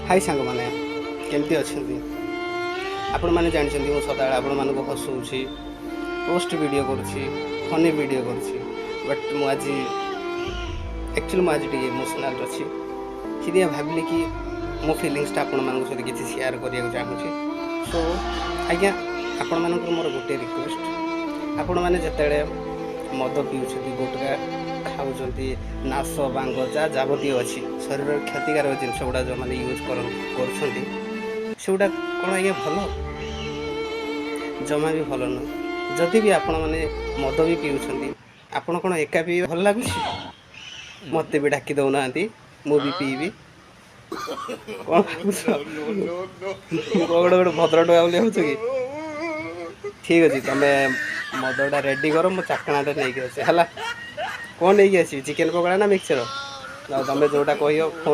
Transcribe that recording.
High ସାଙ୍ଗମାନେ, କେମିତି ଅଛନ୍ତି ଆପଣମାନେ? ଜାଣିଛନ୍ତି, ମୁଁ ସଦାବେଳେ ଆପଣମାନଙ୍କୁ ହସଉଛି, ରୋଷ୍ଟ ଭିଡ଼ିଓ କରୁଛି, ଫନି ଭିଡ଼ିଓ କରୁଛି। ବଟ୍ ମୁଁ ଆଜି ଆକ୍ଚୁଆଲି ମୁଁ ଆଜି ଟିକେ ଇମୋସନାଲ୍ ଅଛି। ସେଥିପାଇଁ ଭାବିଲି କି ମୋ ଫିଲିଙ୍ଗସଟା ଆପଣମାନଙ୍କ ସହିତ କିଛି ସେୟାର କରିବାକୁ ଚାହୁଁଛି। ସୋ ଆଜ୍ଞା, ଆପଣମାନଙ୍କର ମୋର ଗୋଟିଏ ରିକ୍ୱେଷ୍ଟ। ଆପଣମାନେ ଯେତେବେଳେ ମଦ ପିଉଛନ୍ତି, ଗୁଟକା ଖାଉଛନ୍ତି, ନାଶ ବାଙ୍ଗ ଯାହା ଯାବତୀୟ ଅଛି, ଶରୀରର କ୍ଷତିକାରକ ଜିନିଷ ଗୁଡ଼ା ଯେଉଁମାନେ ୟୁଜ୍ କରୁଛନ୍ତି, ସେଗୁଡ଼ା କ'ଣ ଆଜ୍ଞା ଭଲ? ଜମା ବି ଭଲ ନୁହଁ। ଯଦି ବି ଆପଣମାନେ ମଦ ବି ପିଉଛନ୍ତି, ଆପଣ କ'ଣ ଏକା ପିଇବେ ଭଲ ଲାଗୁଛି? ମୋତେ ବି ଡାକି ଦେଉନାହାନ୍ତି, ମୁଁ ବି ପିଇବି। କ'ଣ ଭାବୁଛ, ମୁଁ କ'ଣ ଗୋଟେ ଗୋଟେ ଭଦ୍ର ଟୋକା ବୋଲି ଭାବୁଛ କି? ଠିକ୍ ଅଛି, ତମେ ମଦଟା ରେଡ଼ି କର, ମୁଁ ଚାଖଣାଟା ନେଇକି ଆସେ। ହେଲା, କ'ଣ ନେଇକି ଆସିବି, ଚିକେନ୍ ପକୋଡ଼ା ନା ମିକ୍ସଚର? ଆଉ ତମେ ଯେଉଁଟା କହିବ, ଫୋନ୍